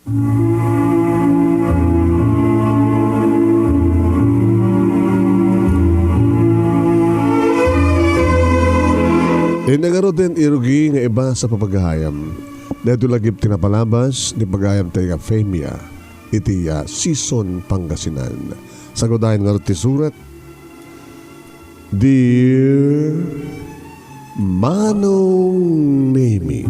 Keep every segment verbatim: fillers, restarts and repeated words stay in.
Inna ngaruden irugi nga ibasa pagayam. Daytoy lagip ti napalabas ni pagayam tayo nga Femia iti, ah, Sison, Pangasinan. Sagudayen ngarud ti surat, Dear Manong Nemi.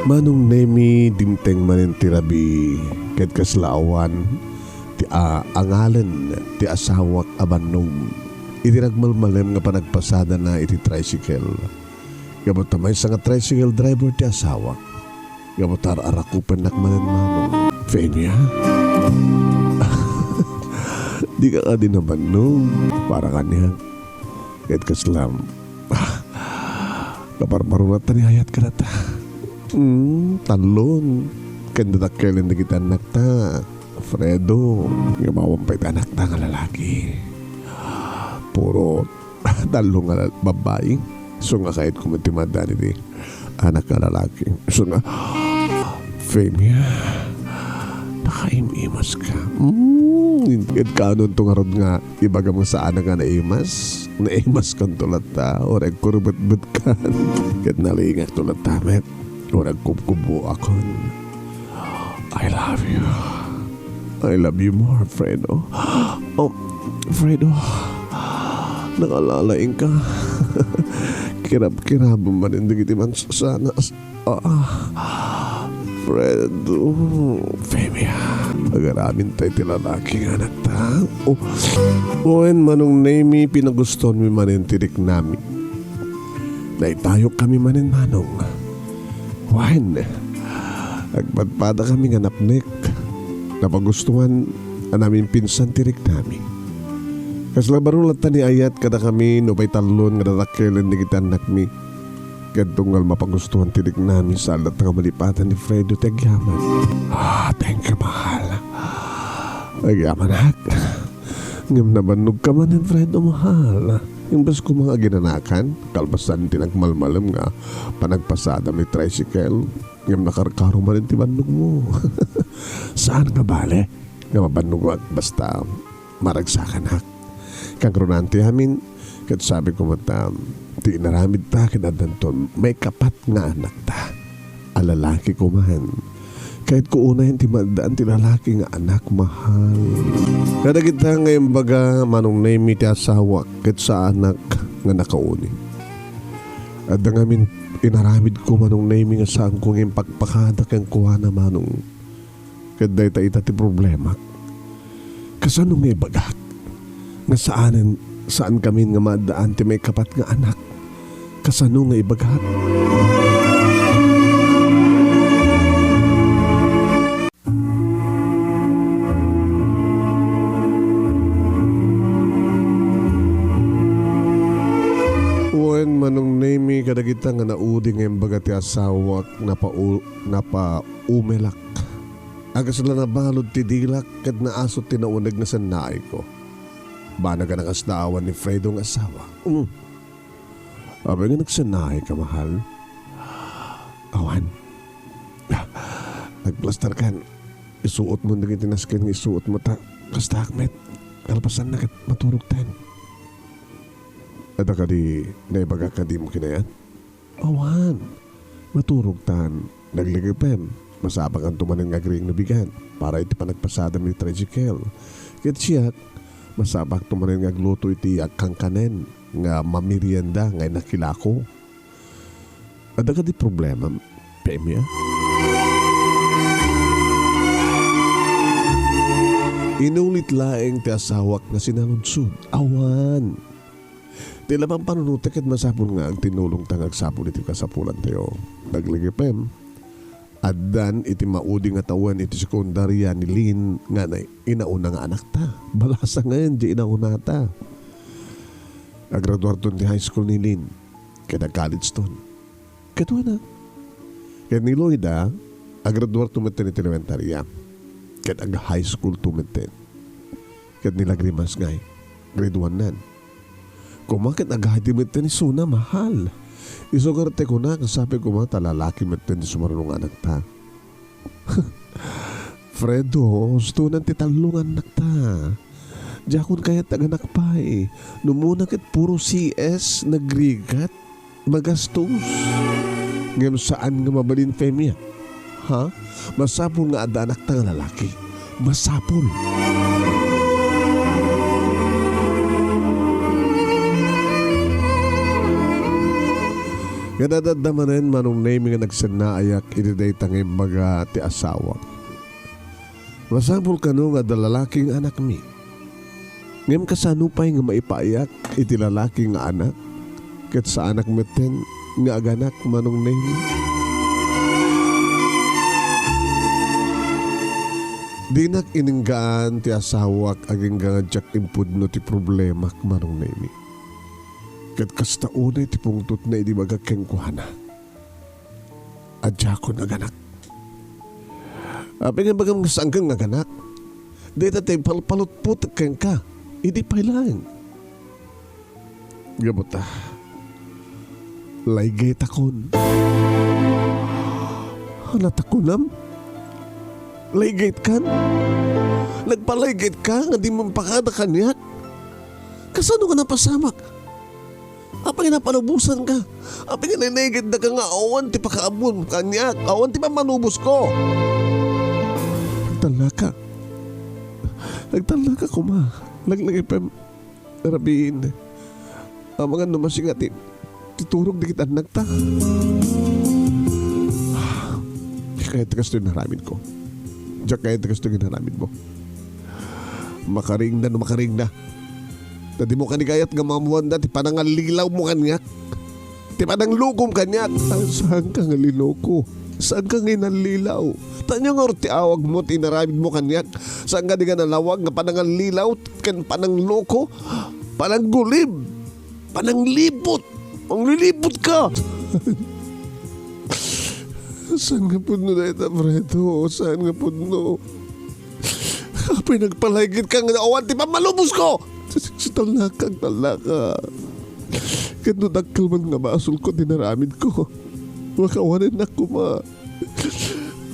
Manong Nemi, dimteng manen ti rabii, ket kasla awan ti a-, angalen ti asawak a bannog iti nagmalmalem nga panagpasadana iti tricycle. Gapu ta maysa nga tricycle driver ti asawak. Gapu ta ar-arakupennak manen, Manong. Femia? Dika kadi nabannog para kaniak. Ket kasla, ah, kaparparunat ta ni ayat kadata. Hmm, tallon. Ken dadakkelen dagiti annakta, Fredo. Ngem awan pay ti annakta nga lalaki. Puro tallo nga la-, babbai. Isu nga kayatko met ti maaddaan iti anak nga lalaki. Isu nga, Femia, nakaim-imaska. Mm, ket kaanonto ngarud nga ibagam nga saan nga naimas? Naimaskanto latta, uray agkurbetbetkan. Ket nalingakto latta met, uray agkubkubbuakon. I love you. I love you more, Fredo. Oh, Fredo. Nakalalaingka. Kirab-kirabem manen dagiti mansasana. Ah, Fredo. Femia. Agaramin tay ti lalaki nga anakta. Oh, wen, Manong Nemi, pinagustoanmi manen ti riknami. Naitayokkami manen, Manong. Wen, agpadpadakami nga napnek. Napagustoan a naminpinsan ti riknami. Kasla baro latta ni ayat kadakami no pay tallon nga dadakkelen dagiti annakmi. Ket tunggal mapagustoan ti riknami, saan latta nga malipatan ni Fredo ti agyaman. Ah, thank you, mahal. Agyamanak. Ngem nabannogka manen, Fredo, mahal. Imbes koma nga aginanakan, kalpasan ti nagmalmalem nga panagpasadam iti tricycle, ngem nakarkaro manen ti bannogmo. Saan nga bale nga mabannogak basta maragsakanak. Kangrunan ti amin, ket sabi ko met, ti inaramidta ket addanton maikapat nga anakta a lalaki koman. Kayatko unayen ti maaddaan ti lalaki nga anak, mahal. Kadagita nga imbaga, Manong Nemi, ti asawak ket saanak nga nakauni. Adda ngamin inaramidko, Manong Nemi, nga saanko nga impakpakada kenkuana, Manong. Ket dayta ita ti problemak. Kasano nga ibagak nga saanen, saan kamin nga maaddaan ti maikapat nga anak? Kasano nga ibagak? Wen, Manong Nemi, kadagita nga naudi nga imbaga ti asawak, napau-, napaumelak. Agasla nabalud ti dilak ket naasut ti nauneg nga sennaayko. Banag a nakasdaawan ni Fredo nga asawa. Mm. Apay nga nagsennaayka, mahal? Awan. Agplastarkan. Isuotmo dagiti nasken nga isuotmo ta kastaak met. Kalpasanna ket maturogtan. Adda kadi naibagak nga dimo kinayat? Awan. Maturogtan. Nagligipem. Masabakanto manen nga agriing no bigan para iti panagpasadam iti tricycle. Ket siak, masabakto manen nga agluto iti agkankanen nga mamerienda nga inakilako. Adda kadi problema, Femia? Inulit laeng ti asawak nga sinaludsod. Awan. Ti laeng pampanunotek ket masapul nga agtinulongta nga agsapul iti kasapulantayo. Nagligipem, addan iti maudi nga tawen iti sekundaria ni Lynn nga na-, inauna nga anakta. Balasangen ti inaunata. Agraduarton ti high school ni Lynn ket agcollegeton. Ket wen a. Ket ni Loida, agraduarto metten iti elementaria. Ket ag-high schoolto metten. Ket ni Lagrimas ngay, grade one nan. Koma ket agaydi metten isuna, mahal. Isu ngarud ti kunak, sapay koma ta lalaki metten ti sumaruno nga anakta. Fredo, ustonan ti tallo nga annakta. Diakon kayat ti aganak pay. No umuna ket puro C S, nagrigat, magastos. Ngem saan nga mabalin, Femia. Ha? Masapul nga adda anakta nga lalaki. Masapul. Ngem adda manen, Manong Nemi, nga nagsennaayak iti dayta nga imbaga ti asawak. Masapul kano nga adda lalaki nga anakmi. Ngem kasano pay nga maipaayak iti lalaki nga anak ket saanak metten nga aganak, Manong Nemi? Dinak inenggaan ti asawak agingga nga diak impudno ti problemak, Manong Nemi. Ket kasta unay ti pungtotna idi ibagak kenkuana a diakon aganak. Apay nga ibagam nga saanka nga aganak? Dayta ti palpalutpotek kenka. Idi pay laeng. Gapu ta, laygaytakon. Ania ti kunam? Laygaytkan? Nagpalaygaytka nga dimo impakada kaniak? Kasano nga napasamak? Apay nga napalubosanka? Apay nga nanaygaytdaka nga awan ti pakaammoam kaniak, awan ti pammalubosko? Nagtalnaka. Nagtalnaka koma. Laglagipem rabiin. Amangan no masinga ti, ti turog dagiti annakta. Diak kayat ti kastoy nga inaramidko. Diak kayat ti kastoy nga inaramidmo. Makaringna no makaringna. Ta dimo kadi kayat nga maammoanda ti panangallilawmo kaniak. Ti pananglokom kaniak. Ay, saanka nga linoko. Saanka nga inallilaw. Ta ania ngarud ti awagmo ti inaramidmo kaniak? Saan kadi nga nalawag nga panangallilaw ken panangloko? Pananggulib. Pananglibot. Manglilibotka. Saan nga pudno dayta, Fredo? Saan nga pudno? Apay nagpalaygaytka nga awan ti pammalubosko? Talnaka, talnaka. Ket no dakkel man nga basolko ti inaramidko, makaawanennak koma.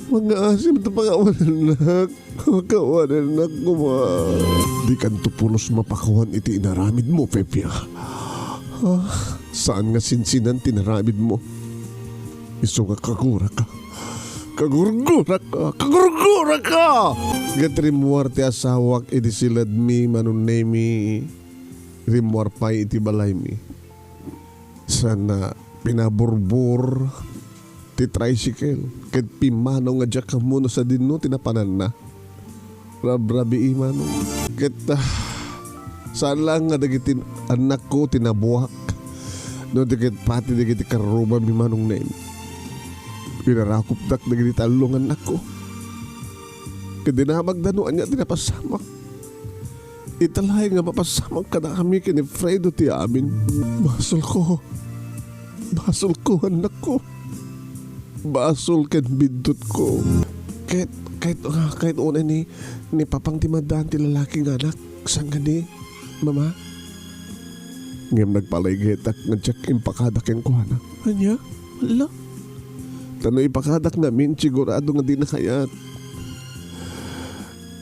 Mangngaasim ta makaawanennak. Makaawanennak koma. Dikanto pulos mapakawan iti inaramidmo, Femia. Ah, saan nga sinsinan ti inaramidmo? Isu nga kaguraka. Kagurguraka! Kagurguraka! Ket rimmuar ti asawak idi siledmi, Manong Nemi. Rimmuar pay iti balaymi. Saan a pinaburbor ti tricycle ket pimmanaw nga diak ammo no sadino ti napananna. Rabrabii, Manong. Ket, ah, saan laeng nga dagiti annakko ti nabuak no di ket pati dagiti karrubami, Manong Nemi. Pinarakupdak dagiti tallo nga annakko. Ket dinamagda no ania ti napasamak. Ita laeng nga mapasamak kadakami ken ni Fredo ti amin. Basolko. Basolko, annakko. Basol ken biddutko. Ket, ket, ah, ket unay ni, ni Papang ti maddaan ti lalaki nga anak. Saan kadi, Mama? Ngem nagpalaygaytak nga diak impakada kenkuana. Ania? Ala? Ta no ipakadak ngamin, sigurado nga dina kayat.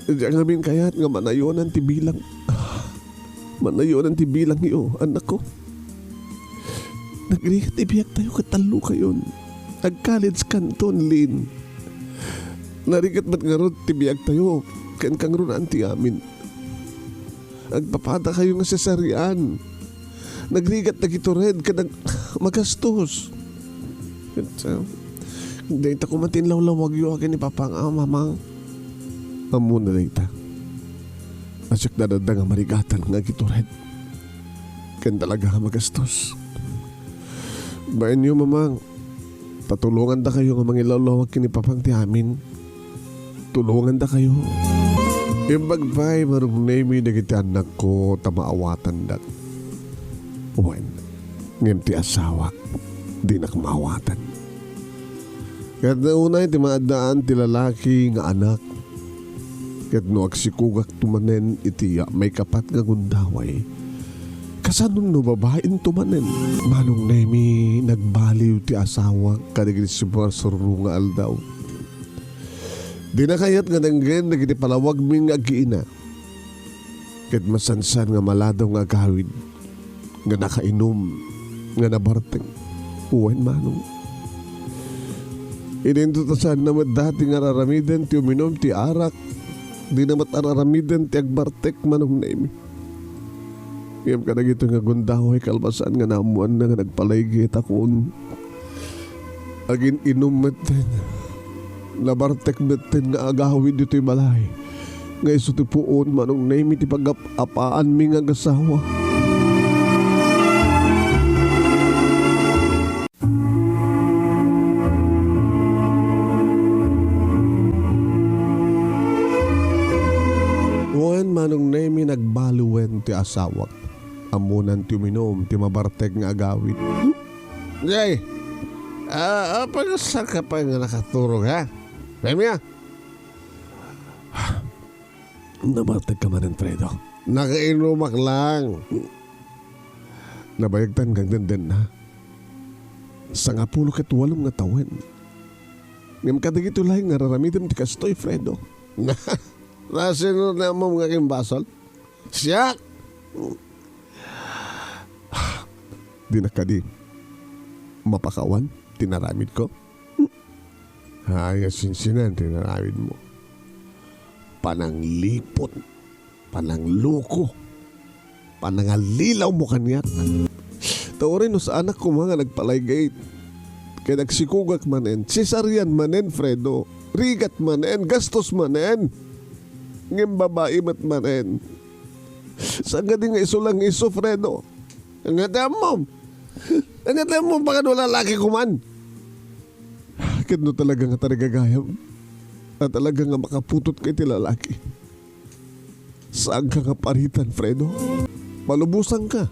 Diak ngamin kayat nga manayonan ti bilang, manayonan ti bilangyo, annakko. Nagrigat ti biagtayo ket tallokayon. Ag-college kanton, Lin. Narigat met ngarud ti biagtayo ken kangrunaan ti amin. Agpapadakayo nga cesarean. Nagrigat dagitoy ket nag-, magastos. Ket, ah, dayta koma ti inlawlawagyo ken ni Papang a, Mamang. Ammona dayta. Diak dadada nga marigatan nga agitoy. Ken talaga nga magastos. Baenyo, Mamang. Ta tulongandakayo nga mangilawlawag ken ni Papang ti amin. Tulongandakayo. Imbag pay, Manong Nemi, dagiti annakko ta maawatandak. Wen, ngem ti asawak, dinak maawatan. Ket no unay ti maaddaan ti lalaki nga anak, ket no agsikogakto manen iti maikapat nga gundaway, Kasano no babainto manen? Manong Nemi, nagbaliw ti asawak kadagiti sumarsuro nga aldaw. Dina kayat nga denggen dagiti palawagmi nga agina. Ket masansan nga maladaw nga agawid nga nakainom, nga nabartek. Wen, manong. Idinto ta saanna met dati nga ar-aramiden ti uminum ti arak, dina met ar-aramiden ti agbartek, Manong Nemi. Ngem kadagitoy nga gundaway kalpasan nga naammoanna nga nagpalaygaytakon. Agin-inum metten, nabartek metten nga agawid ditoy balay nga isu ti puon, Manong Nemi, ti pagap-apaanmi nga agasawa. Wen, Manong Nemi, nagbaliwen ti asawak. Ammonan ti uminum ti mabartek nga agawid. Jay, ah, apay nga saan ka pay nga nakaturog, ha? Nemi, ah? Nabartek ka manen, Fredo. Nakainumak lang. Nabayagtan nga agdendenna. Sangapulo ket walom nga tawen. Ngem kadagitoy laeng nga ar-aramidem ti kastoy, Fredo. Nasino ti ammom nga agimbasol? Siak! Dinak kadi mapakawan ti inaramidko? Ay, sinsinan ti inaramidmo. Panangliput, panangloko, panangalilawmo kaniak. Ta uray no saanak koma nga nagpalaygayt, ket agsikogak manen, sisarian manen, Fredo, rigat manen, gastos manen. Ngem babai met manen. Saan kadi nga isu lang isu, Fredo? Ania ti ammom? Ania ti ammom, baka no lalaki koman? Ket no talaga nga tarigagayam, a talaga nga makaputotka iti lalaki, saanka nga paritan, Fredo. Malubosanka.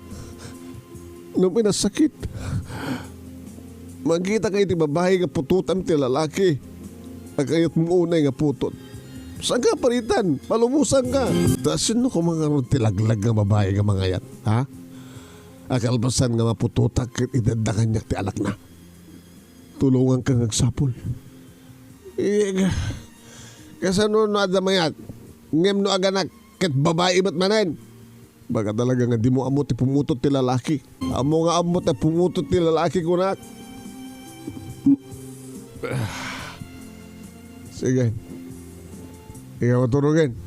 No pinasakit, mangkitaka iti babai nga putotan ti lalaki a kayatmo unay nga putot. Saanka paritan, malubosanka. Ta sino koma ngarud ti laglag nga babai nga mangayat, ha? A kalpasan nga maputotak ket itedda kaniak ti anakna. Tulonganka nga agsapul. Eh, ka-, kasano no adda mayat? Ngem no aganak ket babai met manen. Baka talaga nga dimo ammo ti pumutot ti lalaki. Ammo nga ammo ti pumutot ti lalaki, kunak. Sige. Ikaw a turugen.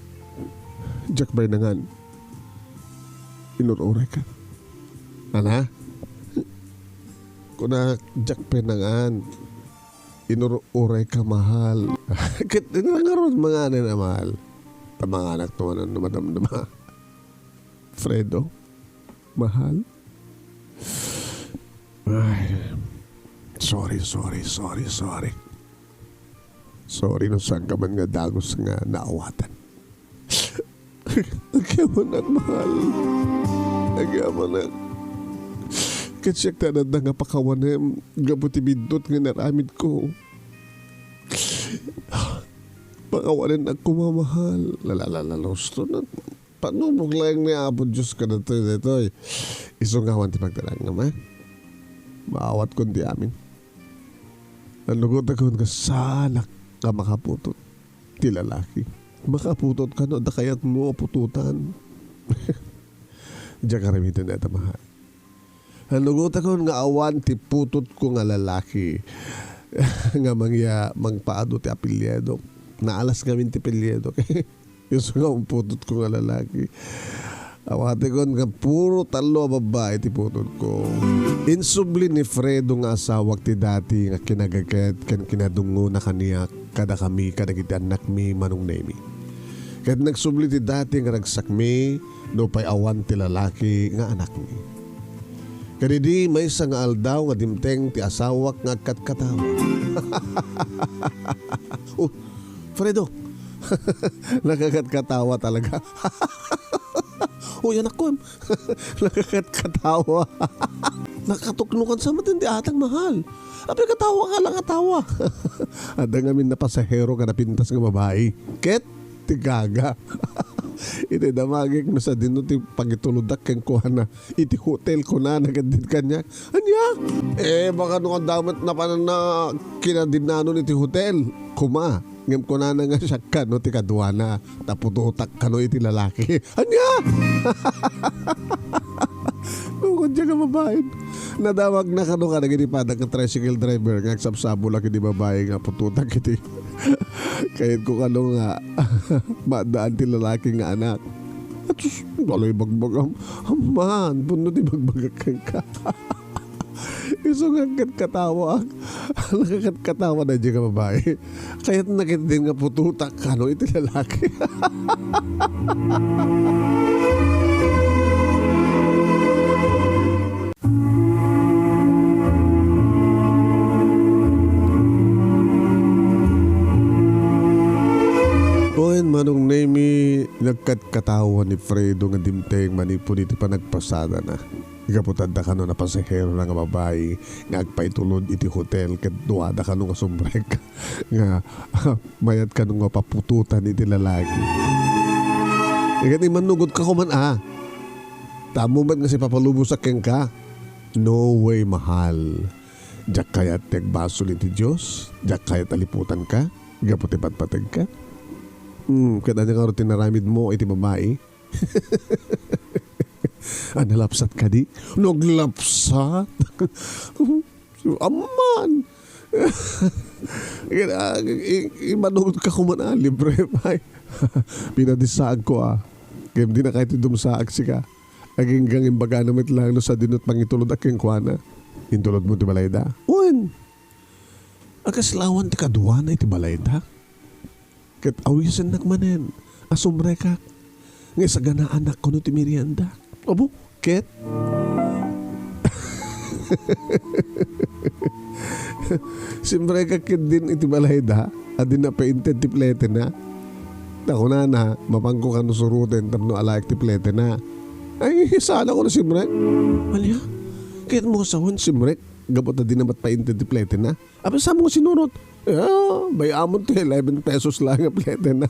Diak pay nangan. Inur-urayka. Ana? Kunak, diak pay nangan. Inur-urayka, mahal. Ket ania ngarud manganen a mahal? Ta manganak to manen no madamdama. Fredo, mahal. Ay, sorry, sorry, sorry, sorry. Sorry no saanka man nga dagus nga naawatan. Agyamanak, mahal. Agyamanak. Ket siak ti adda nga pakawanem gapu ti biddut nga inaramidko. Pakawanennak koma, mahal. Lalalalalosto na. Panubok laeng ni Apo Dios kadatoy daytoy. Isu nga awan ti pagtalangam, eh. Maawatkon ti amin. Nanugotakon nga saanak nga makaputot ti lalaki. Makaputot ka no adda kayatmo a putotan. Diak aramiden dayta, mahal. Nanugotakon nga awan ti putotko nga lalaki nga mangya-, mangpaadu ti apelyido. Naalas ngamin ti apelyido. Isu nga umputotko nga lalaki. Awatekon nga puro tallo a babbai ti putotko. Insubli ni Fredo nga asawak ti dati nga kinagaget ken kinadungngona kaniak kadakami kadagiti annakmi, Manong Nemi. Ket nagsubli ti dati nga ragsakmi nupay awan ti lalaki nga anakmi. Kadidi, maysa nga aldaw nga dimteng ti asawak nga agkatkatawa. Oh, Fredo, nakakatkatawa talaga. Uy, anakko, em. Nakakatkatawa. Nakatuknokan sa matin di atang mahal. Apay katawa ka lang, katawa. Adda ngamin a pasahero nga napintas nga babai. Ket, ti gaga. Iti damagek no sadino ti pangituludak kenkuana iti hotel, kunana ket din kaniak, "Ania? Eh, baka no adda met napanan na kinadinnanon iti hotel." Kuma, ngem kunana nga siak kano ti kaduana, ta putotak kano iti lalaki. Ania? Nungod diay nga babaen. Nadamagna kano kadagiti padak nga tricycle driver nga agsabsabol a iti babae nga putotak iti Kayatko kano nga maaddaan ti lalaki nga anak. Asus, daloy bagbagam. Amman, punno ti bagbagak kenka. Isu nga agkatkatawaak. Nakakatkatawa daydiay nga babae. Kayatna ketdin nga putotak kano iti lalaki. Wen, Manong Nemi, nagkatkatawa ni Fredo nga dimteng manipud iti panagpasadana. Gapu ta adda kano a pasaherona nga babai nga agpaitulod iti hotel ket duada kano nga sumrek nga mayat kano nga paputotan iti lalaki. Ket immannugotka koman a. Ta ammom met nga sipapalubosak kenka. No way, mahal. Diak kayat ti agbasol iti Dios. Diak kayat a liputanka gapu ti patpategka. Hmm, ket ania ngarud ti naramidmo iti babai? A, nalapsat kadi? Naglapsat? Amman! Ket, ah, i-, i-, imanugka koman a, libre pay. Pinadissaagko a. Ngem dinakay ti dumsaag sika. Agingga nga imbagana met laeng no sadino ti pangitulod a kenkuana. Intulodmo ti balayda? Wen. A, kasla awan ti kaduana iti balayda. Ket awisennak manen a sumrekak nga isaganaannak kuno ti merienda. Abo, ket? Sumrekak ketdin iti balayda a dinna painted ti pletena. Ta kunana, mapanko kano suroten tapno alaek ti pletena. Ay, saan a kuno sumrek? Ania? Kayatmo a sawen sumrek gapu ta dinna met painted ti pletena? Apay, saan mo nga sinurot? Ah, bay-amon ti eleven pesos laeng a pletena.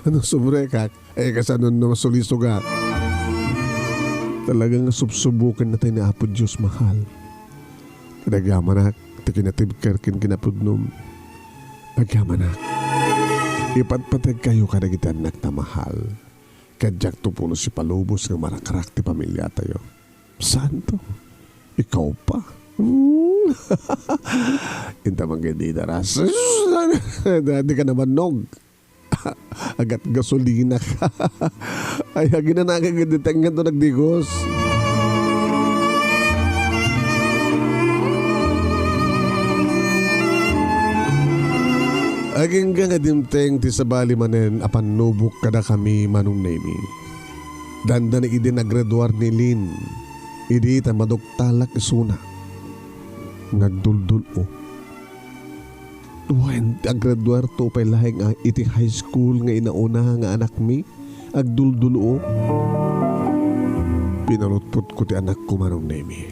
No sumrekak, eh, kasano no masulisogak? Talaga nga subsuboken natay ni Apo Dios, mahal. Ket agyamanak ti kinatibker ken kinapudnom. Agyamanak. Ipatpategkayo kadagiti annakta, mahal. Ket diakto pulos ipalubos nga marakrak ti pamiliatayo. Santo, ikaw pa. Hmm. Inta man kadi daras. Dika nabannog. Agat gasolina ka. Ay, aginanagan nga deteng nga to nagdigos. Agingga nga dimteng ti sabali manen a pannubok kadakami, Manong Nemi. Dandani idi naggraduar ni Lynn, idi ta maduktalak isuna. Nagduldul-o. Wen, ti agraduarto pay laeng a iti high school nga inauna nga anakmi, agduldul-o. Pinalutpotko ti anakko, Manong Nemi.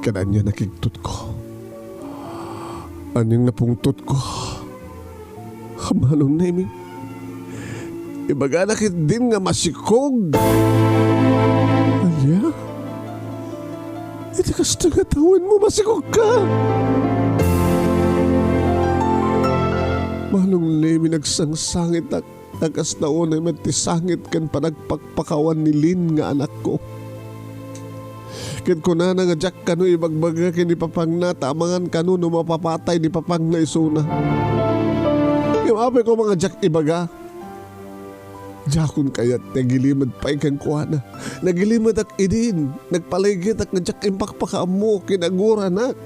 Ket ania nakigtotko? Ania napungtotko? Manong Nemi, ibagana ketdin nga masikog. Ania? Iti kasta nga tawenmo, masikogka? Manong Nemi, nagsangsangitak a kasta unay met ti sangit ken panagpakpakawan ni Lynn nga anakko. Ket kunana nga diak kano ibagbaga ken ni papangna ta amangan kano no mapapatay ni papangna isuna. Ngem apay koma nga diak ibaga? Diakon kayat ti agilimed pay kenkuana. Nagilimedak idin. Nagpalagiptak nga diak impakpakaammo ken aguranak.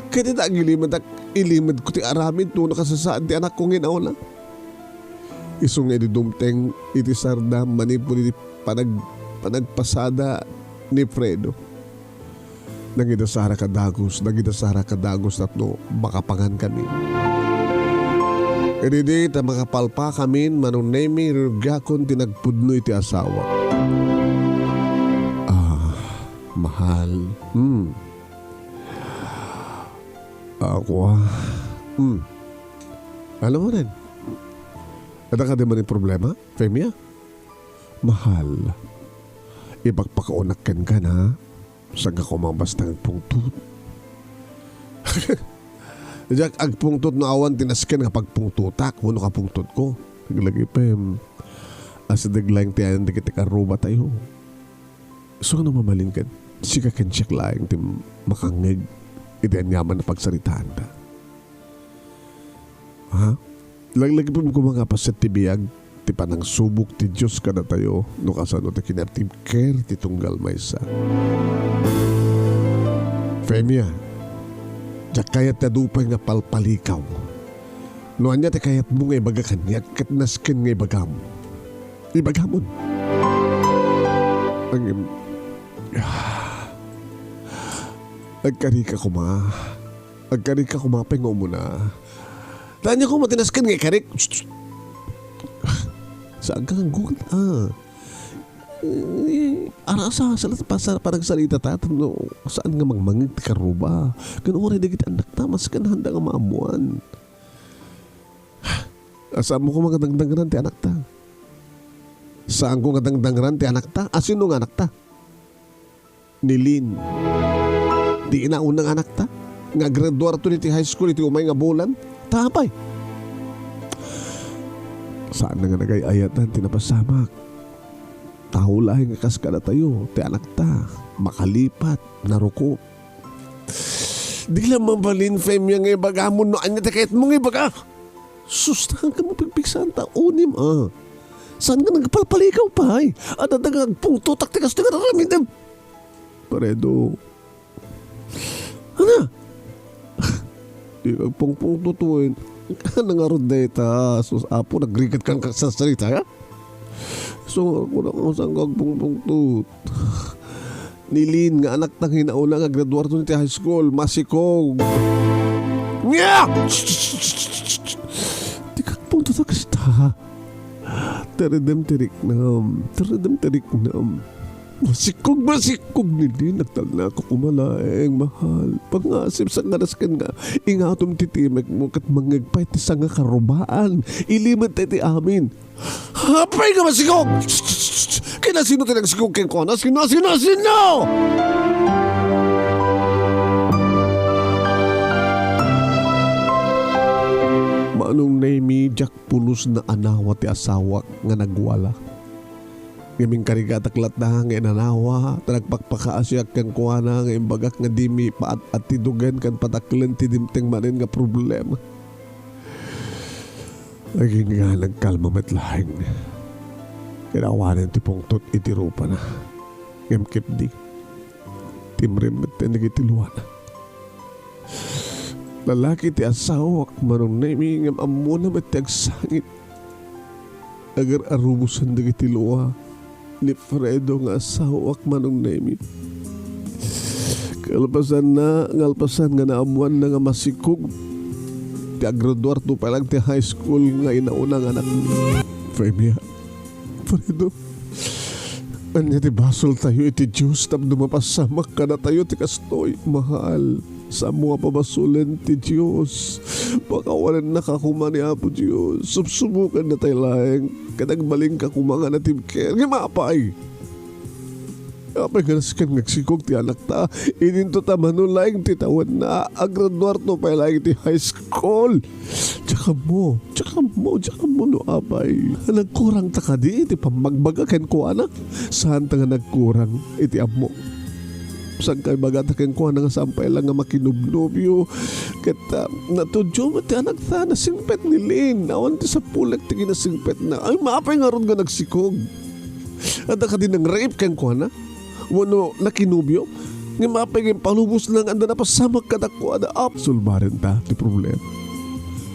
Ket ita agilimedak, ilimedko ti aramid no nakasasaad ti anakko nga inauna. Isu nga idi dumteng iti sardam manipud iti panag-, panagpasada ni Fredo. Nangidasarak a dagus, nangidasarak a dagus tapno makapangankami. Ket idi ta makapalpakamin, Manong Nemi, rugiakon ti nagpudno iti asawak. Ah, mahal. Hmm. Ako, ah. Hmm. Alam mo rin, adda kadi manen problema, Femia? Mahal, ipakpakaonak kenka, ha? Saan ka koma basta agpungtot. Diak agpungtot no awan ti nasken nga pagpungtotak wenno kapungtotko. Lagipem, asideg laeng ti ayan dagiti karrubatayo. Isu nga no mabalin ket, sika ken siak laeng ti makangngeg iti aniaman a pagsaritaanta. Ha? Laglagipem koma nga paset ti biag ti panangsubok ti Dios kadatayo no kasano ti kinatibker ti tunggal maysa. Femia, diak kayat ti adu pay nga palpalikaw. No ania ti kayatmo nga ibaga kaniak ket nasken nga ibagam. Ibagamon. Ngem, agkarika koma. Agkarika koma pay nga umuna. Ta ania koma ti nasken nga ikarik? Saan ka nga gugat, ah? Eh, arasa, sa, sa, sa panagsalita ta, no, saan nga mangmangeg ti karruba? Ken uray dagiti annakta, masken handa nga maammoan. Asaanmo koma nga dangdangran ti anakta. Saanko nga dangdangran ti anakta? A, sino nga anakta? Ni Lynn. Ti inauna nga anakta? Nga agraduarto iti high school iti umay nga bulan? Ta apay? Saan na nga nagay-ayatan ti napasamak. Tao laeng nga kas kadatayo, ti anakta, makalipat, narukop. Di la mabalin, Femia, nga ibagamon no ania ti kayatmo nga ibaga. Sus, ta, saan ka mapigpigsaanta unim, ah. Saan nga nagpalpalikaw pay? Adda nga agpungtotak ti kastoy nga aramidem. Fredo. Ana? Di agpungpungtot wen. Ano nga rod dayta? Sus, Apo, nagrigat kan kasasarita, ha? So, ako na kung saan ka agpungpungtot. Ni Lynn nga anakta nga inauna nga graduarto iti high school, masikog. Nya! Di ka punto ta kasta. Teredem teriknam, teredem teriknam. Masikog, masikog ni Lynn, nagtalna ako kumalaeng, mahal. Pangasip sa nga nasken nga, ingatom ti timek mo, kat mangngeg pay ti sanga karubaan. Ilimet ti amin. Apay nga masikog! Kinasino ti nagsikog kenkuana? Sino, sino, sino? Manong Nemi, diak pulos naanawa ti asawak nga nagwala. Ngem inkarigatak latta nga inanawa, ta nagpakpakaasiak kenkuana nga imbagak nga dimi paat-atidogen ken pataklen ti dimteng manen nga problema. Agingga, nagkalma met laeng. Kinawanen ti pungtot iti rupana. Ngem ketdi, timrem met dagiti luana. Lalaki ti asawak, Manong Nemi, ngem ammona met ti agsangit. Agar-arubosen dagiti lua ni Fredo nga asawak, Manong Nemi. Kalpasanna, kalpasan nga naammoanna nga masikog ti agraduar to pa lang ti high school nga inauna nga anak. Femia, Fredo, ania ti basoltayo iti Dios tapno mapasamak kadatayo ti kastoy, mahal? Saanmo nga pabasolen ti Dios. Pakawanennaka koma ni Apo Dios. Subsubokan natay laeng. Ket agbalinka koma nga natibker. Ngem apay? Apay nga nasken nga agsikog ti anakta? Idinto ta mano laeng ti tawenna. Agraduar to pay laeng ti high school. Diak ammo, diak ammo, diak ammo no apay. Nagkurangta kadi iti pammagbaga kenkuana? Saanta nga nagkurang iti ammo. Saan kay bagata kenkuana nga saan pay la nga makinubnobio? Ket, ah, natudio met ti anakta, nasingpet ni Lynn. Awan ti sapulek ti kinasingpetna. Ay, maapay ngarud nga nagsikog? Adda kadi nang-rape kenkuana? Wenno nakinubio? Ngem apay nga impalubosna nga adda napasamak kadakuada? Ap-, sulbarenta ti problema.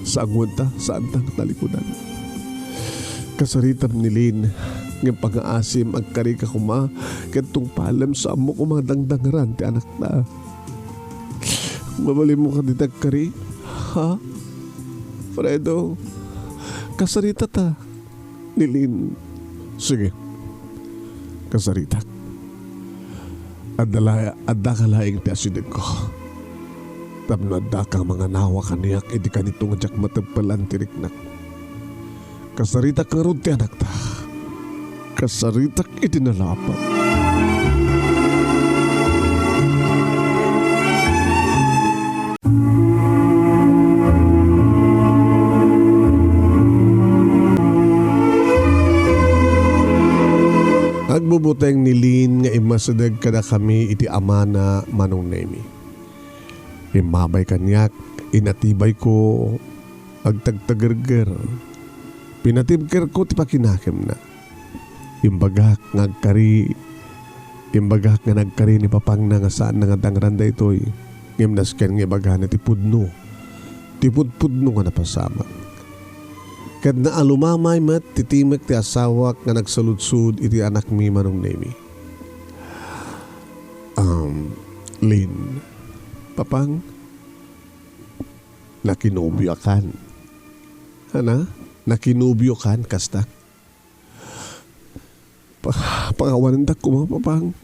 Saangonta, saanta nga talikudan. Kasaritam ni Lynn, ngem pangaasim, agkarika koma, ket tungpalem, saanmo koma dangdangran ti anakta. Mabalinmo kadi ti agkari? Ha? Fredo, kasaritata ni Lynn. Sige. Kasaritak. Adda la-, addaka laeng ti asidegko. Tapno addaka manganawa kaniak idi kanito nga diak matebpelan ti riknak. Kasaritak ngarud ti anakta. Kasaritak iti nalapag. Agbubuteng ni Lynn nga immasideg kadakami iti amana, Manong Nemi. Immabay kaniak, inatibayko, agtagtagerger. Pinatibkerko ti pakinakemna. Imbagak nga agkari, imbagak nga nagkari ni papangna nga saanna nga dangran daytoy, ngem nasken nga ibagana ti pudno, ti pudpudno nga napasamak. Ket naalumamay met ti timek ti asawak nga nagsaludsod iti anakmi, Manong Nemi. Um, Lynn, Papang, nakinobioakan. Ana? Nakinobiokan, kasta? Pa-, pakawanendak koma, Papang.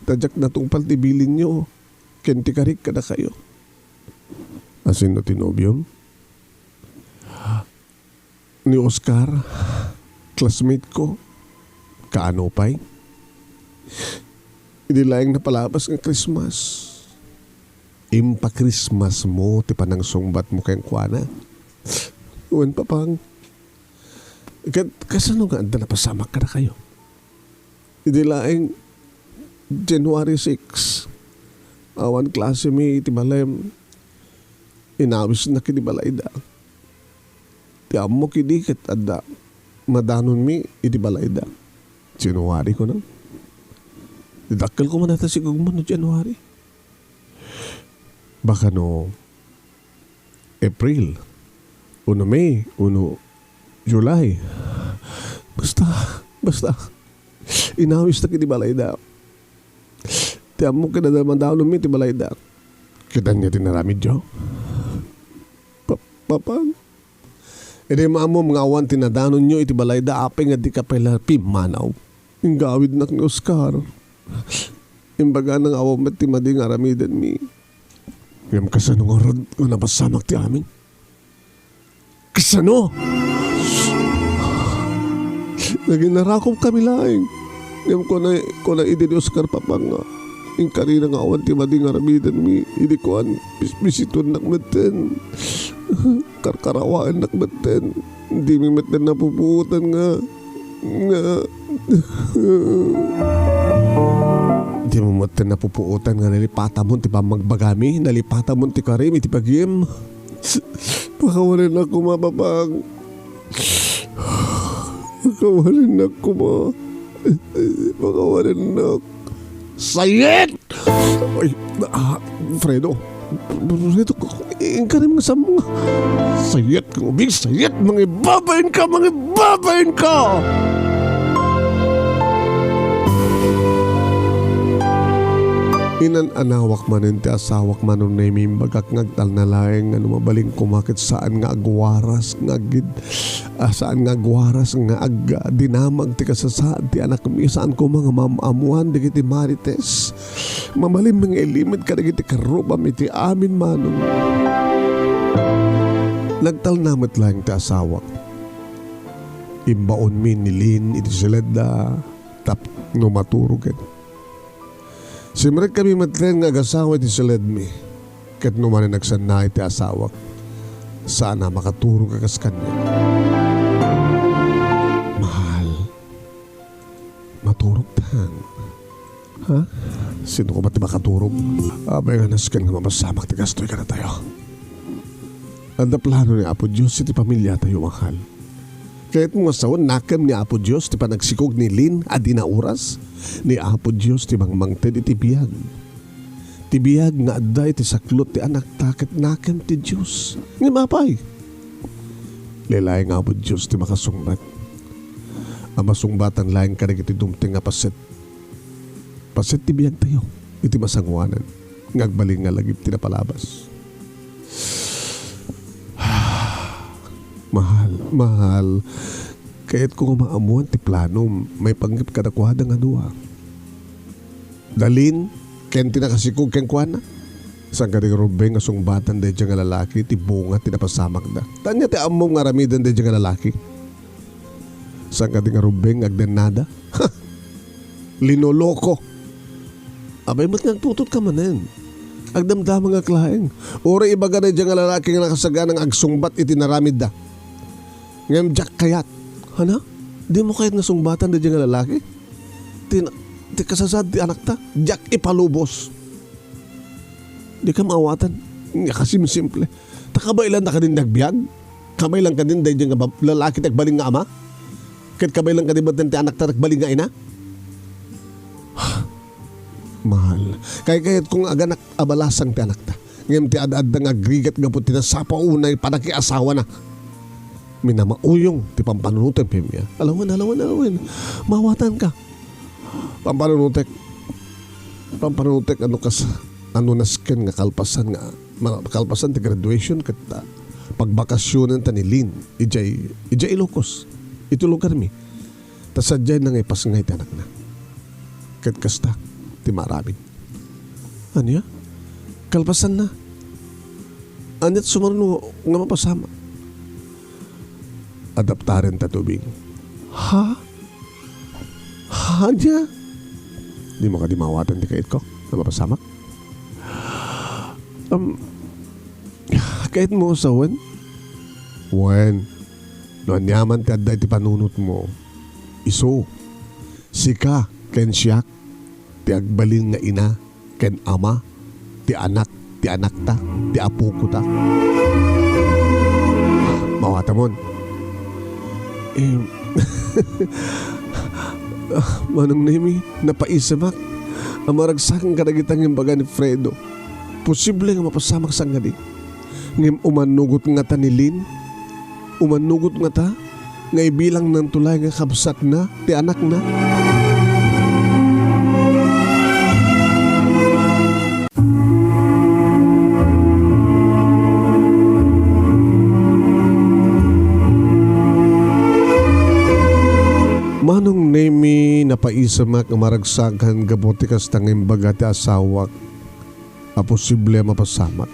Ta diak natungpal ti bilinyo ken ti karik kadakayo. Asinno ti nobiom? Ni Oscar, classmate ko. Kaano pay? Idi laeng napalabas nga Christmas, impa-Christmas mo ti panangsungbat mo kenkuana. Wen, Papang. Ket kasano nga adda napasamak kadakayo? Idi laeng January six, awan klase mi iti balem, inawisnak iti balayda. Ti ammok idi ket adda madanonmi iti balayda. January, kunam. Dakkel koma dayta sigugmo no January. Baka no April, uno May, uno July. Basta, basta. Inawistak iti balayda. Ti ammok ket adda madanonmi iti balayda. Ket ania ti inaramidyo? Pa-, Papang, idi maammom nga awan ti nadanonyo iti balayda, apay nga dika pay la pimmanaw? Inggawidnak ni Oscar. Imbagana nga awan met ti madi nga aramidenmi. Ngem kasano ngarud nga napasamak ti amin? Kasano? Naginarakop kami laeng. Ngem kuna, kuna idi ni Oscar, Papang, nga inkarina nga awan ti madi nga aramidenmi, idi kuan, bis-, bisitonnak metten. Karkarawaennak metten. Dimi metten napupuotan nga, nga. Dimo metten napupuotan nga nalipatamon ti pammagbagami, nalipatamon ti karim iti bagim. Pakawalennak koma, Papang. Pakawalennak koma. Pakawalennak. Sayit! Ay, ah, Fredo. Fredo, inkarim nga sammo nga. Sayit, ubig, sayit, mangibabain ka, mangibabain ka! Inan-anawak manen ti asawak, Manong Nemi, imbagak nga agtalna laeng nga no mabalin koma ket saan nga agwaras nga agid-, ah, saan nga agwaras nga agdinamag ti kasasaad ti anakmi, saan koma nga maam-ammoan dagiti marites. Mabalinmi nga ilimed kadagiti karrubam iti amin, Manong. Nagtalna met laeng ti asawak. Imbaonmi ni Lynn iti siledda tapno maturogen. Simrek kami metten nga agasawa iti siledmi, ket no manen nagsannay ti asawak, saan a makaturog a kas kaniak. Mahal, maturogtan. Ha? Sino koma ti makaturog? Apay nga nasken nga mapasamak ti kastoy kadatayo? Adda plano ni Apo Dios iti pamiliatayo, mahal. Kayatmo nga sawen, nakem ni Apo Dios ti panagsikog ni Lynn a di naoras. Ni Apo Dios ti mangmangted iti biag. Ti biag nga adda iti saklot ti anakta ket nakem ti Dios. Ngem apay? Laylay nga Apo Dios ti makasungbat. A masungbatan laeng kadagiti dumteng a paset. Paset ti biagtayo iti masangoanan nga agbalin nga lagip ti napalabas. Mahal, mahal, kayatko nga maammoan ti planom maipanggep kadakuada nga dua. Da Lynn ken ti nakasikog kenkuana. Saan kadi nga rumbeng nga sungbatan daydiay nga lalaki ti bunga ti napasamakda? Ta ania ti ammom nga aramiden daydiay nga lalaki? Saan kadi nga rumbeng nga agdennada? Ha! Linoloko! Apay met nga agputotka manen? Agdamdamagak laeng. Uray ibaga daydiay nga lalaki nga nakasagana nga agsungbat iti naramidda. Ngem diak kayat. Hana? Dimo kayat nga sungbatan daydiay nga lalaki? Ti, ti kasasaad ti anakta? Diak ipalubos. Dika maawatan. Nga kasimsimple. Ta kabaelan ta kadin nagbiag? Kabaelan kadin daydiay nga bab-, lalaki ti agbalin nga ama? Ket kabaelan kadin met ti anakta ti agbalin nga ina? Mahal, kaykayatko nga aganak a balasang ti anakta. Ngem ti ad-adda nga agrigat gapu ti nasapa unay panakiasawana. Minamauyong ti pampanunotem, Femia. Alawen, alawen, alawen. Maawatanka. Pampanunotek. Pampanunotek, ano kas-, ano nasken nga kalpasan nga, ma-, kalpasan ti graduation ket, ah, pagbakasionenta ni Lynn, idiay, idiay Ilocos, iti lugarmi. Ta sadiay na nga ipasngay ti anakna. Ket kasta ti maaramid. Ania? Kalpasanna? Aniat sumaruno nga mapasamak? Adaptarenta ti ubing. Ha? Ania? Dimo kadi maawatan ti kayatko nga mapasamak? Um, kayatmo sawen? Wen, no aniaman ti adda iti panunotmo, isu, sika ken siak, ti agbalin nga ina ken ama ti anak, ti anakta, ti apokota. Maawatamon. Em, Manong Nemi, napaisemak a maragsakan kadagita nga imbaga ni Fredo. Posible nga mapasamak sangadi. Ngem umannugot ngata ni Lynn? Umannugot ngata nga ibilangnanto laeng nga kabsatna ti anakna? Manong Nemi, napaisemak a maragsakan gapu ti kasta nga imbaga ti asawak a posible a mapasamak.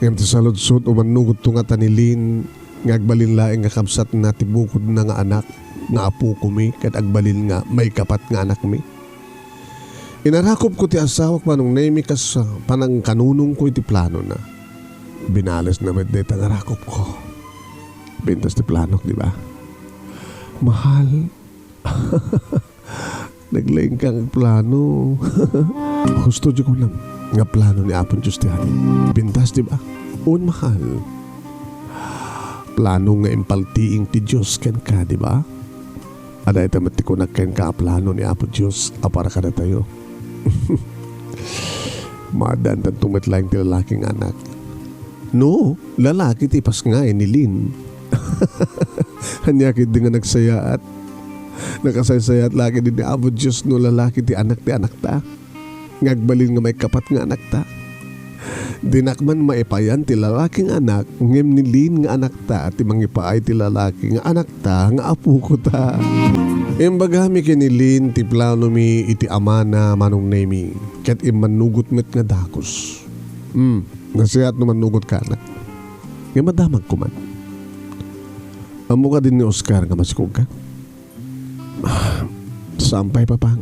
Ngem ti saludsod, umannugotto ngata ni Lynn nga agbalin laeng nga kabsatna ti bukodna nga anak nga apokomi ket agbalin nga maikapat nga anakmi? Inarakopko ti asawak, Manong Nemi, kas, ah, panangkanunongko iti planona. Binalesna met dayta nga rakopko. Pintas ti planok, di ba? Mahal, naglaingka nga plano. Husto ti kunam nga plano ni Apo Dios ti amin. Pintas, di ba? Un, mahal. Plano nga impaltiing ti Dios kenka, di ba? Adda ita met ti kunak kenka a plano ni Apo Dios a para kadatayo. Maaddaantanto met laeng ti lalaki nga anak. No, lalaki ti ipasngay ni Lynn. Ania ketdi nga nagsayaat? Nakasaysayaat la ketdi ni Apo Dios no lalaki ti anak ti anakta nga agbalin nga maikapat nga anakta. Dinak man maipayan ti lalaki nga anak, ngem ni Lynn nga anakta ti mangipaay ti lalaki nga anakta nga apokota. Imbagami ken ni Lynn ti planomi iti amana, Manong Nemi, ket immannugot met nga dagus. Hmm, nasayaat no mannugotka, anak. Ngem madamagko man. Ammo kadin ni Oscar nga masikogka? Saan pay, Papang.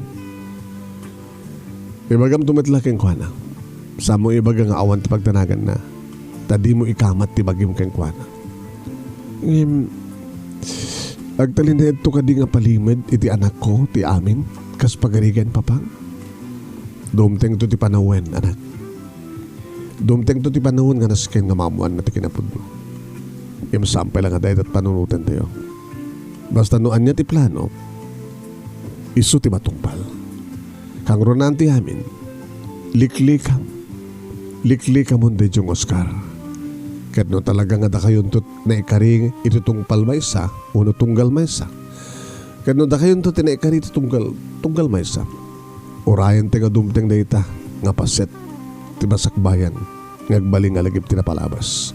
Ibagamto met la kenkuana. Saanmo ibaga nga awan ti pagdanaganna, ta dimo ikamat ti bagim kenkuana. Ngem, agtalinaedto kadi nga palimed iti anakko ti amin, kas pagarigan, Papang? Dumtengto ti panawen, anak. Dumtengto ti panawen nga nasken nga maammoanna ti kinapudno. Ngem saan pay la nga dayta ti panunotentayo. Basta no ania ti plano, isu ti matungpal. Kangrunaan ti amin, liklikam. Liklikamon daydiay, Oscar. Ket no talaga nga dakayonto naikari iti tungpal maysa, wenno tunggal maysa, ket no dakayonto ti naikari iti tunggal, tunggal maysa, urayentayo nga dumteng dayta nga paset ti masakbayan nga agbalin nga lagip ti napalabas.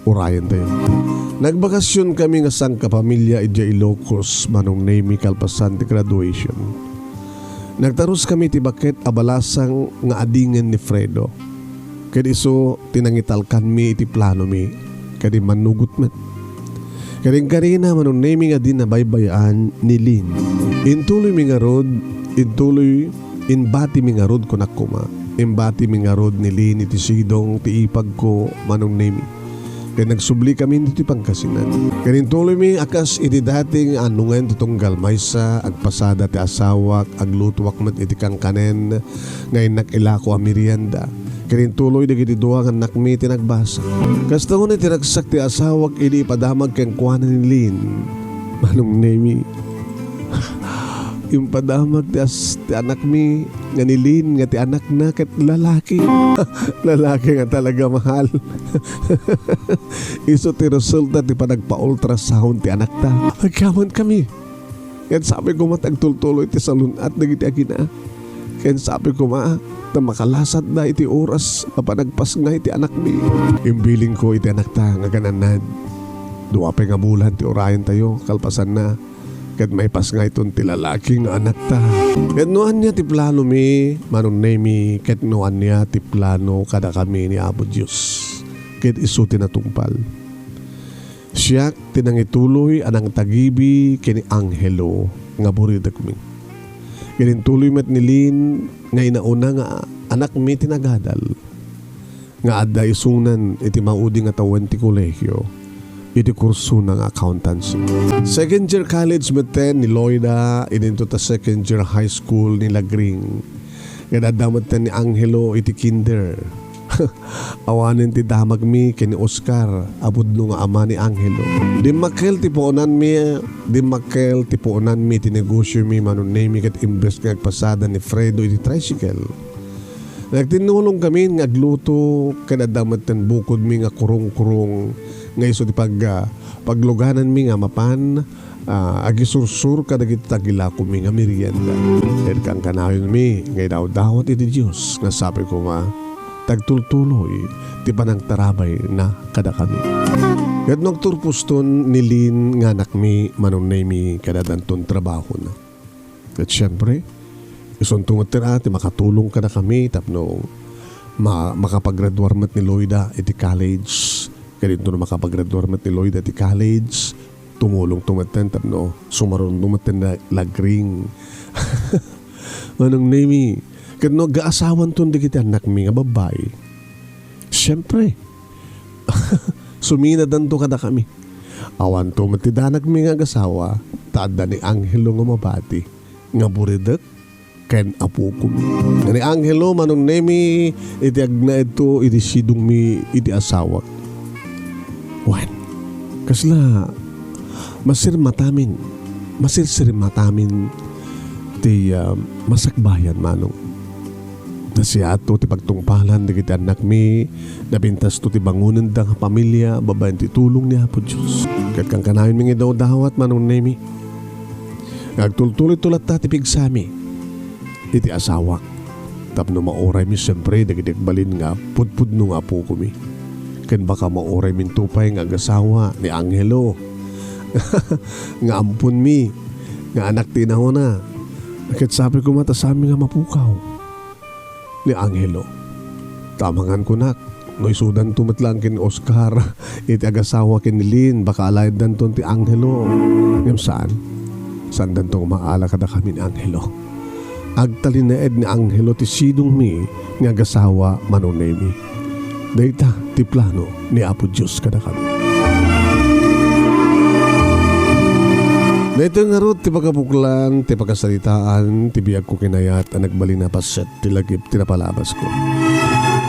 Urayentayo. Nagbakasionkami nga sangkapamilya idiay Ilocos, Manong Nemi, kalpasan ti graduation. Nagtaruskami iti baket a balasang nga adingen ni Fredo. Ket isu ti nangitalkanmi iti planomi, ket immannugot met. Karinkarina, Manong Nemi, nga di nabaybay-an ni Lin. Intuloymi ngarud, intuloy, imbatimi ngarud, kunak koma. Imbatimi ngarud ni Lin iti sidong ti ipagko, Manong Nemi. Ket nagsublikamin ditoy Pangasinan. Ket intuloymi a kas iti dati nga annongen ti tunggal maysa, agpasada ti asawak, aglutoak met iti kankanen nga innak ilako a merienda. Ket intuloy dagiti dua nga annakmi ti nagbasa. Kasta unay ti ragsak ti asawak idi ipadamag kenkuana ni Lin. Manong Nemi, impadamag ti as-, ti anakmi nga ni Lin nga ti anakna ket lalaki. Lalaki nga talaga, mahal. Isu ti resulta ti panagpa-ultrasound ti anakta. Agyaman kami. Ket sabi koma ta agtultuloy ti salun-at dagiti agina. Ket sabi koma ta makalasatda iti oras a panagpasngay ti anakmi. Imbilin ko iti anakta nga aganannad. Dua pay nga bulan ti urayentayo kalpasanna. Ket maipasngayton ti lalaki nga anakta. Ket no ania ti planomi, Manong Nemi, ket no ania ti plano kadakami ni Apo Dios, ket isu ti natungpal. Siak ti nangituloy a nangtagibi ken ni Angelo nga buridekmi. Ket intuloy met ni Lin nga inauna nga anakmi ti nagadal nga adda isunan iti maudi nga tawen ti kolehio iti kursona nga accountancy. Second year college metten ni Loida, idinto ta second year high school ni Lagring. Ket adda metten ni Angelo iti kinder. Awanen ti damagmi ken ni Oscar a pudno nga ama ni Angelo. Dimmakkel ti puonanmi, dimmakkel ti puonanmi ti negosiomi, Manong Nemi, ket imbes nga agpasada ni Fredo iti tricycle, nagtinnulongkami nga agluto, ket adda metten bukodmi nga kurungkurong nga isu ti pag-, ah, paglugananmi nga mapan, ah, agisursur kadagiti tagilakomi nga merienda. Ket kankanayonmi nga idawdawat iti Dios nga sabi koma, tagtultuloy ti panangtarabayna kadakami. Ket no agturposton ni Lin nga anakmi, Manong Nemi, ket addanton trabahona. Ket siempre, isunto met ti makatulong kadakami tapno ma-, makapagraduar met ni Loida iti college. Ket intono makapagraduar met ni Loida iti college, tumulongto metten tapno sumaruno metten ni Lagring. Manong Nemi, ket no agaasawanton dagiti annakmi nga babbai, siempre, suminadanto kadakami. Awanto met ti danagmi nga agasawa, ta adda ni Angelo nga mabati nga buridek ken apokomi. Ni Angelo, Manong Nemi, iti agnaedto iti sidongmi iti asawak. Wen, kasla masirmatamin, masirsirmatamin ti, ah, masakbayan, Manong. Nasiato ti pagtungpalan dagiti annakmi, napintasto ti bangonenda nga pamilia babaen ti tulong ni Apo Dios. Ket kankanayonmi nga idawdawat, Manong Nemi, nga agtultuloyto latta ti pigsami iti asawak tapno mauraymi siempre dagiti agbalin nga pudpudno nga apokomi. Ken baka maurayminto pay nga agasawa ni Angelo nga amponmi nga anak ti inawna. Ket sabi koma ta saanmi nga mapukaw ni Angelo. Ta amangan kunak, no isudanto met laeng ken Oscar iti agasawa ken ni Lin, baka alayaddanton ti Angelo. Ngem saan. Saandanto nga maala kadakami ni Angelo. Agtalinaed ni Angelo ti sidongmi nga agasawa, Manong Nemi. Dayta ti plano ni Apo Dios kadakami. Daytoy ngarud ti pakabuklan ti pakasaritaan ti biagko kinayat a nagbalin a paset ti lagip ti napalabasko.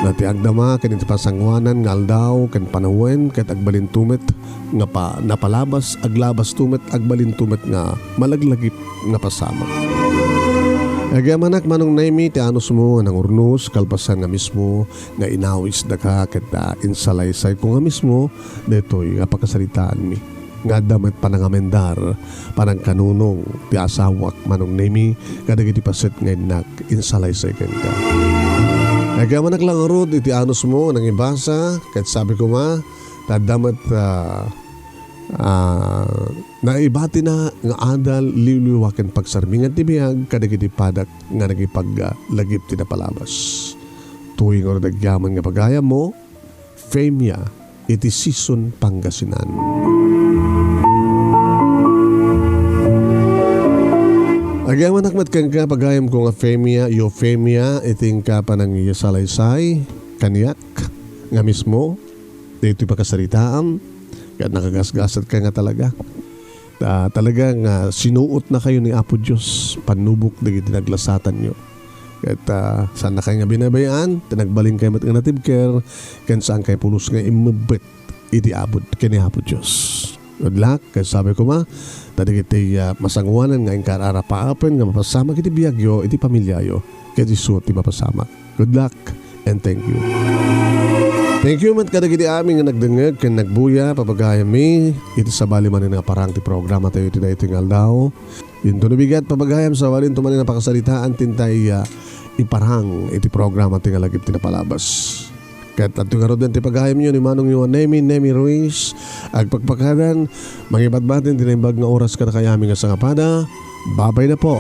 Na ti agdama ken iti pasanguanan nga aldaw ken panawen ket agbalinto met nga pa-, napalabas, aglabasto met, agbalinto met nga malaglagip nga pasamak. Agyamanak, Manong Nemi, ti anusmo nga nangurnos, kalpasan nga mismo nga inawisdaka ket, ah, insalaysayko nga mismo daytoy nga pakasaritaanmi nga adda met panangamendar, panangkanunong ti asawak, Manong Nemi, kadagiti paset nga innak insalaysay kenka. Agyamanak la ngarud iti anusmo nga nangibasa, ket sabi koma, ta adda met, ah, ah, naibatina nga adal, liwliwa ken pagsarmingan ti biag kadagiti padak nga nagipaglagip ti napalabas. Tuoy ngarud agyaman nga pagayammo, Femia, iti Sison, Pangasinan. Agayamanak met kenka, pagayamko nga Femia, Eufemia, iti inka panangiyasalaysay kaniak nga mismo daytoy pakasaritaam, ket nakagasgasatka nga talaga. Ta-, talaga nga sinuotnakayo ni Apo Dios, pannubok dagiti naglasatanyo. Ket, ah, saannakayo nga binaybay-an ta nagbalinkayo met nga natibker, ken saankayo pulos nga immebbet iti Apo, ken ni Apo Dios. Good luck, ket sabi koma, ta dagiti, ah, masangoanan nga inka ararapaapen nga mapasamak iti biagyo, iti pamiliayo, ket isu ti mapasamak. Good luck and thank you. Thank you met kadagiti amin nga nagdengngeg ken nagbuya, papagayammi, iti sabali manen nga parang ti programa tayo iti daytoy nga aldaw. Dinto no bigat, papagayam, sabalin to manen a pakasaritaan ti intay, ah, iparang iti programa ti nga lagip ti napalabas. Ket adtoy ngaruden ti pagayamyo ni manongyo a Nemi, Nemi Ruiz. Agpakpakadan, mangibadbatin ti naimbag nga oras kadakayo amin nga sangapada. Babay na po.